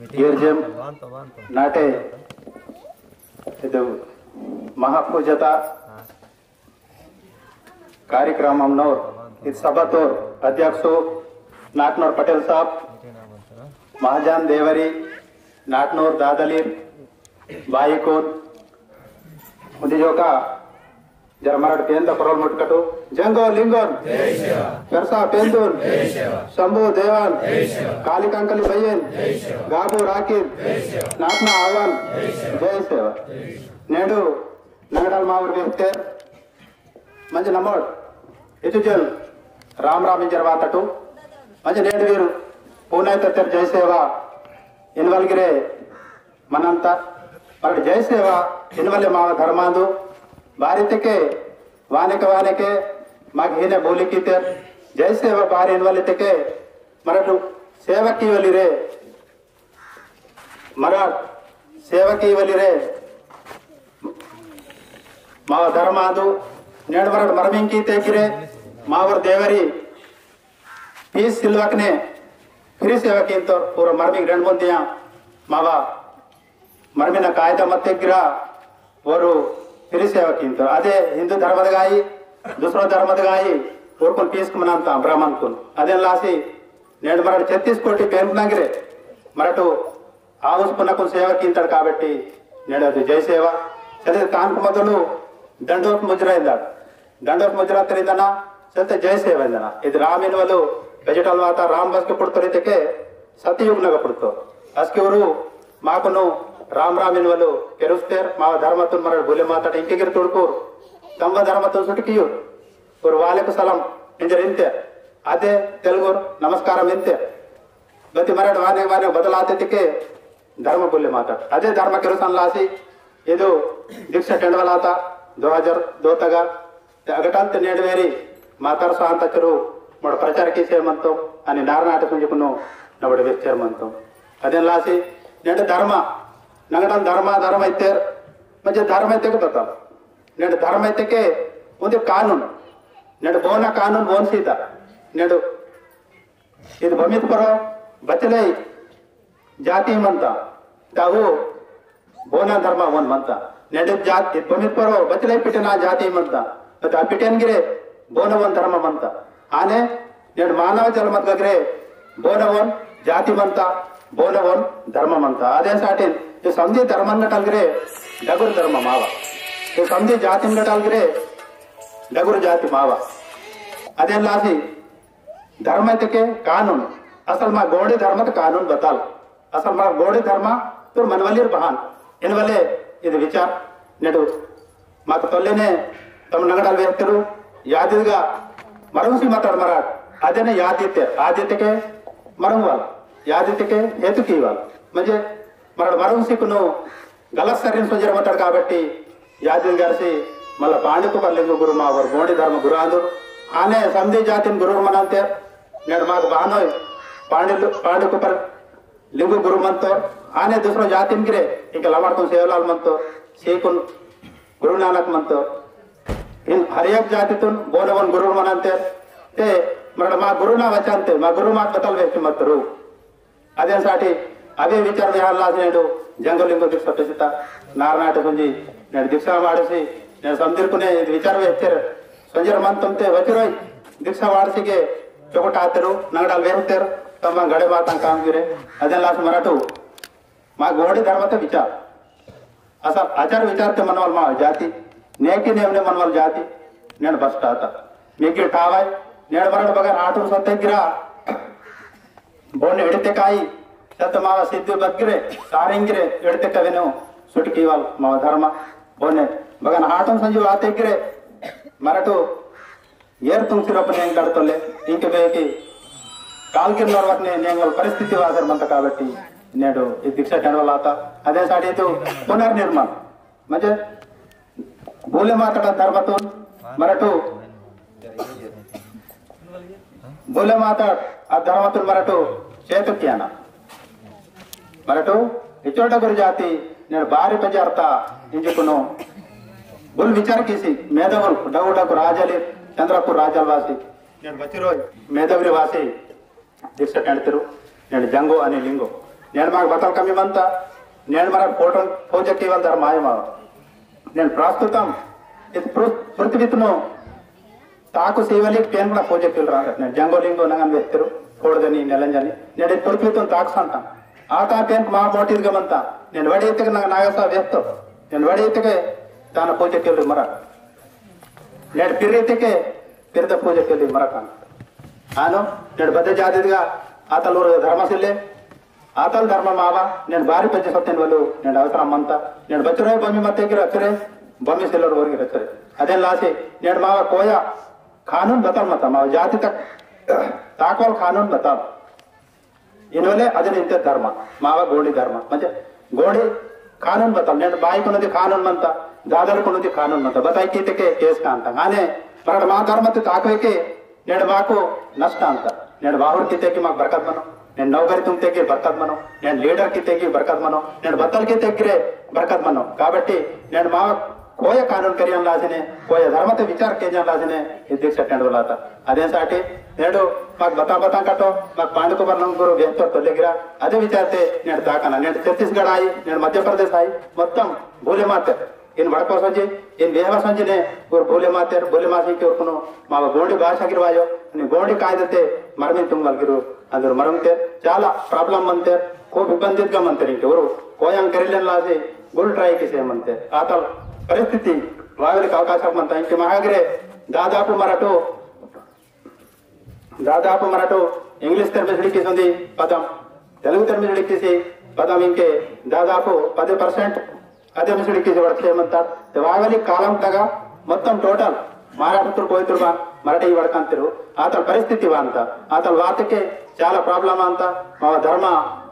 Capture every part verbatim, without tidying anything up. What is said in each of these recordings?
गिरजेम नाटे इदु महापूजता कार्यक्रम नोर इत सभा तोर अध्यक्ष नाटनोर पटेल साहब, महाजन देवरी, नाटनोर दादलीर, बाईकोन, उन्दी जोका जर मरड़ पेंद परल मुटकटु, जंगो लिंगोन, पेरसा पेंदुन, शंभु देवन, काली कंकली बयेन, गाबू राकिब, नाटना आवन, जय सेवा। नेडू नगडाल मावर वेहतेर, मंजे नमोड, इचुजल राम राम इंजर वातटु, मंजे नेडू वीरु पूनाय तत्तेर जय सेवा, इनवलगिरे मनंता, मरड़ जय सेवा, इनवले माव धर्मांदु, बारी तेके, वानेके वानेके, मग हिने बोली कीतेर, जय सेवा बारी इनवले तेके, मरड़ सेवा कीवली रे, मरड़ सेवा कीवली रे, माव धर्मांदु, नेड मरड़ मरमिंग कीते गिरे, मावर देवरी, पीस सिलवकने free सेवा किंतोर पूरा मरमिक रेंड मुंदिया मावा मरमिना कायदा मत्ते गिरा वरु free सेवा किंतोर। अदे हिंदू धर्मदगाई, दूसरा धर्मदगाई, उरकुन पीस मनांता ब्राह्मण कुन। अदे लासी नेड मरड़ छत्तीस कोटि पेंट नगरे मरटु आवस पुनकुन सेवा किंतड़ काबट्टी नेड अदु जय सेवा। सदे तानकु मदलु दंडोत मुजरा इंदाड़। दंडोत मुजरा तरिंदना, सत्य जय सेवा इंदना। इद राम इनवलु गजटल वाता राम बसके पुड़तोर इतके सतयुग नग पुड़तो। असके उरु माकुनु राम राम इनवलु केरुस्तेर, माव धर्मतुन मरड़ बुले मातट इंके गिर तुड़कुर, तंव धर्मतुन सुटकियुर। उरु वालेकुम सलाम इंजर इंते। अदे तेलुगुर नमस्कारम इंते। बति मरड़ वाने वाने बदलाते तिके धर्म बुले मातट। अदे धर्म केरुसन लासी इदु दीक्षा टेंडवलाता दो हजार दो तगा ते अगटल ते नेडवेरी मातर सांत चरु मोड़ प्रचार कीसे मंतो अनि नारनाट सुंजुकुनु नबड़ वेक्चर मंतो। अदेन लासी नेड धर्म नगटल धर्म धर्म इत्तेर मजे धर्म इत्तेक बतल। नेड धर्म इत्तेके उन्दे कानून नेड बोना कानून बोन सीता नेड इद भमित परो बचले जाति मंता, ताहु बोना धर्म वन मंता। नेडे जात, इद भमित परो बचले पिटना जाति मंता, बता पिटेन गिरे बोना वन धर्म मंता। आने नेड मानव जलमत गगरे बोना वन जाति मंता, बोना वन धर्म मंता। आदे साटिन ये समझे धर्म नटल गिरे डगुर धर्म मावा, ये समझे जाति नटल गिरे डगुर जाति मावा। अदे लासी धर्म इतके कानून, असल मा गोंडी धर्मत कानून बताल। असल मा गोंडी धर्म तुर मनवलीर बहान। इनवले इद विचार नेडू माक तोल्लेने तम नगडाल वेहतरू यादिदगा मरुंगसी मतड़ मराट अदेने यादिते, आदितके मरुंगवाल, यादितके हेतु कीवाल। म्हणजे मरड़ मरुंगसी कुनु गलत सरिन सोजर मतड़ काबट्टी यादिन गरसी मल्ल पांडु कुपर लिंगु गुरु मावर गोंडी धर्म गुरु आंदुर। आने समदी जातिन गुरु मनांते नेड माग बहानोय पांडु, पांडु कुपर लिंगु गुरु मंतोर। आने दूसरो जातिन गिरे इंके लमड़तुन सेवलाल मंतोर, सीकुन गुरु नानक मंतोर। इन हर एक जातितुन बोनवन गुरु मनांते ते मरड़ मा गुरु ना वचनते मा गुरु मा कतल वेच मतरू। अदेन साटी अवे विचार विहार लास नेडू जंगो लिंगो दीक्षा पेसिता नारनाट सुंजी नेडू दीक्षा वाड़सी नेडू समदिर कुने विचार वेहतेर संजर मन तुमते वचिरोय दीक्षा वाड़सी के चोकट आतेरु नंगडाल वेहतेर तमा गड़े बातां काम गिरे। अदेन लास मराठू मा गोंडी धर्मते विचार असल आचार विचार ते मनवल मा जाति नेकी नेमने मनवल जाति नेड बस्टाता मेगी टावाय नेड मरड़ बगर आटूर सत्य गिरा बोने इड़ते काई सत मावा सिद्धि बग्गिरे सारिंगिरे इड़ते कवेनो सुटकीवाल मावा धर्म बोने बगन आटम संजु आते गिरे मरटू एर तुंगसिरपने एंगड़तोले इंके बेकी कालगिर नरवकने नेंगल परिस्थिति वासर मंत काबट्टी नेडू ई दीक्षा टेंडवलाता। अदे साटी इदु पुनर्निर्माण म्हणजे बोले मातड़ा धर्मतुन मरटू बोले मातड़ आ धर्मतुन मरटू चेतु कियाना मरटू इचोटा गुरु जाति नेड बारी पजारता इंजुकुनु बुल विचार किसी मेदवल डगुडगु राजली चंद्रपुर राजल वासी नेड बचिरोय मेदवरी वासी दीक्षा केंडतिरु नेड जंगो अनि लिंगो नेंड माक बतल कमी मंता, नेंड मरा फोटो पूजा कीवल धर्म आय मावा। नेंड प्रस्तुतम इद पृ-, पृथ्वीतुनु ताकु सीवली पेन बड़ा पूजा कील रहा। नेंड जंगो लिंगो नंगन वेत्तरु, फोड़दनी, नेलंजनी। नेंड इद पृथ्वीतुनु ताकु संता। आता पेन मा मोटिद गमंता। नेंड वड़ी इतके ना-, नागसा वेत्तो। नेंड वड़ी इतके ताना पूजा कील मरा। नेंड पिर्री इतके पिर्द पूजा कील मरा कान। आनो, नेंड बद्द जातिदगा आतल उर धर्म सिले, आतल धर्म मावा, नेंड बारी पच्चीस सत्तेन वालु, नेंड अवसरम मंता, नेंड बच्चोरे बमी मत्ते गिर अच्चोरे, बमी सिल्लोर ओर गिर अच्चोरे। अदेन लासी, नेंड मावा कोया कानून बतल मता, मावा जाति तक ताकवाल कानून बतल। इनवले अदेन इंते धर्म, मावा गोंडी धर्म, म्हणजे गोंडी कानून बतल, नेंड बाई कुनदी कानून मंता, दादर कुनदी कानून मंता, बताई कीतेके केस कांता। आने, मरड मा धर्म ते ताकवे के, नेंड माकु नष्ट अंत। नेंड वाहुर कित्तेकी माक बरकत मनो, नेंड नौकरी तुंगतेकी बरकत मनो, नेंड लीडर कित्तेकी बरकत मनो, नेंड बत्तल कित्तेकी रे बरकत मनो। काबट्टी नेंड मा कोय कानून करियन लासिने, कोय धर्मते विचार केंजन लासिने, इद दीक्षा टेंड वलाता। अदेन साटी नेंड माक बता बता कटो, माक पांडु कुमार नंगुरु वेहतोर तोल्लेगिरा, अदे विचारते नेंड ताकना, नेंड छत्तीसगढ़ आई, नेंड मध्य प्रदेश आई, मोत्तम भूले माते इन वड़को संजी, इन बेहवा संजी ने, उर बोले मातेर, बोले मासी के उरकुनो, मावा गोंडी भाषा गिरवायो, अनि गोंडी कायदते मरमिन तुम वलगिरु, अंदर मरमते, चाला problem मंते, खूब इब्बंदित गा मंते इनके, उरु कोयांग करिलन लासी, गुल try किसे मंते, आतल परिस्थिति, वागलिक अवकाश मंता, इनके महागरे, दादापु मरटो, दादापु मरटु English तेर मिसड़ी किसुंदी पदम, तेलुगु तेर मिसड़ी किसी पदम इंके दादापु पदे percent अदे मिसड़ी किसी वड़के मंता। ते वागली कालम तगा मोत्तम total महाराष्ट्र कोयतुर बा मराठी वड़कंतिरु। आतल परिस्थिति वांता, आतल वातके चाला problem अंता। मा धर्म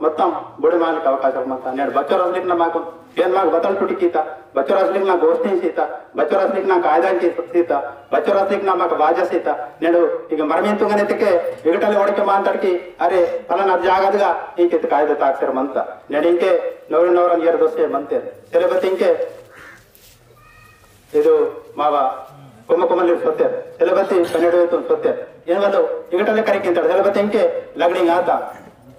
मोत्तम बुड़े मालिक अवकाश मंता। नेड बच्चोर असलिक न माकुन पेन माक बतल टुटी कीता, बच्चोर असलिक ना गोष्ठी सीता, बच्चोर असलिक ना कायदा की सीता, बच्चोर असलिक ना माक बाजा सीता। नेडु इक मरमीन तुंगने तिके इगटले ओड़के मांतड़की, अरे, फलाना जागदगा इंके कायदा ताक्सर मंता। नेडु इंके नौर नौर एर दोसे मंते। सेलेबत इंके इदु मावा कुम कुमलिर सोते। सेलेबती पनेडु तुन सोते। एन वालो इगटले करिकिंतड़। सेलेबत इंके लगड़ी आता।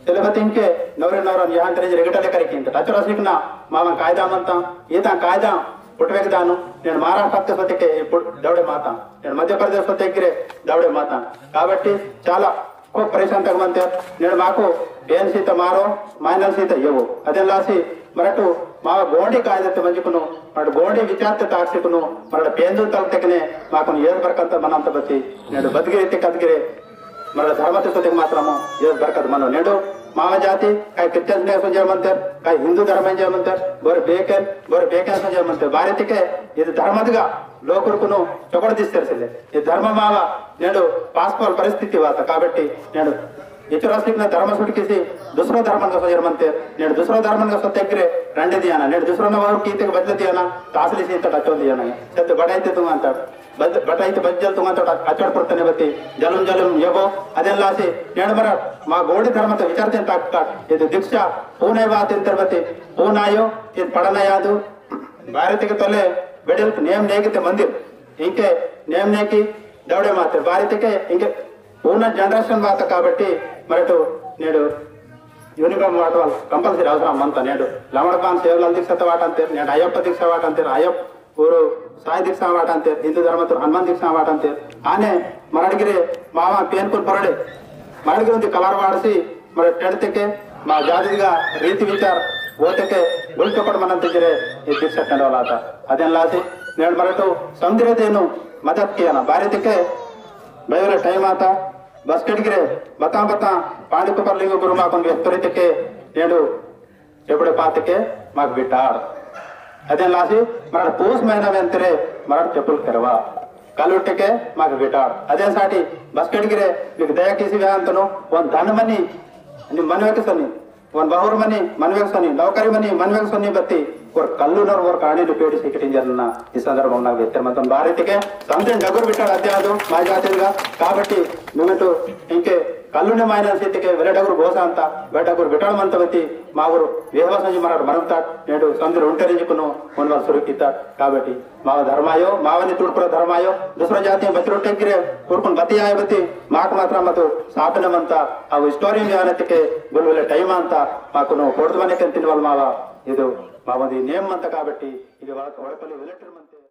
सेलेबत इंके नवरे नवरन यहाँ तेरे इगटले करिकिंतड़। अचर असिकना मावा कायदा मंता। ईता कायदा पुटवेक दानु। नेन महाराष्ट्र के सोते के पुट दौड़े माता। नेन मध्य प्रदेश सोते गिरे दौड़े माता। काबट्टी चाला खूब परेशान तक मंते। नेन माको बेन सीता मारो, माइनल सीता येवो। अदेन लासी मरटु मावा गोंडी कायदते मंजुकुनु, मरटु गोंडी विचारते ताक्सिकुनु, मरटु पेंदु तलतेकने माकुनु येर बरकत मनंत बती। नेडु बदगिरे ते कदगिरे, मरटु धर्मते सोते मात्रमु येर बरकत मनो। नेडु मावा जाति काई क्रिश्चियन ने सोंजे मंते, काई हिंदू धर्म जे मंते, बोर बेकन, बोर बेकन सोंजे मंते। बारे तिके इद धर्मदगा लोकुरकुनु चोकड़ दिस्तर सिले। इद धर्म मावा नेडु पासपोल परिस्थिति वाता। काबट्टी नेडु इचुर असलिक ना धर्म सुटकिसी दूसरो धर्मन का सोजर मंते। नेडु दूसरो धर्मन का सोते गिरे रंडे दियाना। नेडु दूसरो ना वाहु कीते के बदले दियाना। तासली सीता टचो दियाना। सत्य बटाई ते तुम अंतर। बद-, बटाई ते बज्जल तुम अंतर अचड़ पड़तने बती। जलम जलम येबो। अदेन लासी नेडु मरा मा गोंडी धर्म ते विचारते ताक ताक। ये तो दीक्षा पूने बात इंतर बती। पूनायो ये पढ़ना यादु। भारत के तले बेडल नेम नेगिते मंदिर। इंके नेम नेकी दौड़े माते। भारत के इंके पूर्ण generation बात काबट्टी मरटु नेडु uniform वाटवाल compulsory अवसरम मंता। नेडु लमड़पान सेवलाल दीक्षात वाटंतेर, नेडु अय्यप्प दीक्षा वाटंतेर, अय्यप्प ऊरु साई दीक्षा वाटंतेर, हिंदू धर्मतुर हनुमान दीक्षा वाटंतेर। आने मरड़गिरे मावा पेनकुन परड़े मरड़गिरे उंदी कलर वाड़सी मरड़ टेड़तेके मा जातिगा रीति विचार ओतेके गुल चोकड़ मनंत गिरे ये दीक्षा टेंडवालाता। अदेन लासी नेडु मरटु समदिरे देनु मदत कियाना। बारे तिके बयोरे time आता। बस्केट गिरे बता बता पांडी कुपर लिंगो गुरु माकुन वेहतोरी तिके नेडु एबड़े पातके माक बिटाड़। अदेन लासी मरड़ पूस महीना वेंतरे मरड़ चेपुल करवा। कलुटके माक बिटाड़। अदेन साटी बस्केट गिरे मिक दया किसी वेहंतनो वन धन मनी अनि मनवेक सनी वन बहुर मनी मनवेक सनी नौकरी मनी मनवेक सनी बत्ती और कल्लुनर और काणी पेड़ी सिकटिंजरना। इस संदर्भ में वेहतोर मंतन। बारे तिके समदिन डगुर बिटाड़ अद्यादु मा जातिगा। काबट्टी मिमेटु इंके कल्लुने मायना सीतेके वेले डगुर गोसा अंता, वेले डगुर बिटाड़ मंतवती, मावुर वेहवास नंजि मराड़ मरंता, नेडु संदिर उंटेरे जिकुनु, मनवाल सुरुकिता, काबट्टी, माव धर्मायो, मावनी तुड़पुर धर्मायो, दूसरा जाति बचरो टेकिरे, उरकुन बती आय बती, माक मात्रा मतु, सापने मंता, अव story में आने तके, गुलुले time अंता, माकुनु कोर्दमने के तिनवल मावा, इदु, मावदी नेम मंता काबट्टी, इदु वड़क-, वड़कली वेलेटर मंते।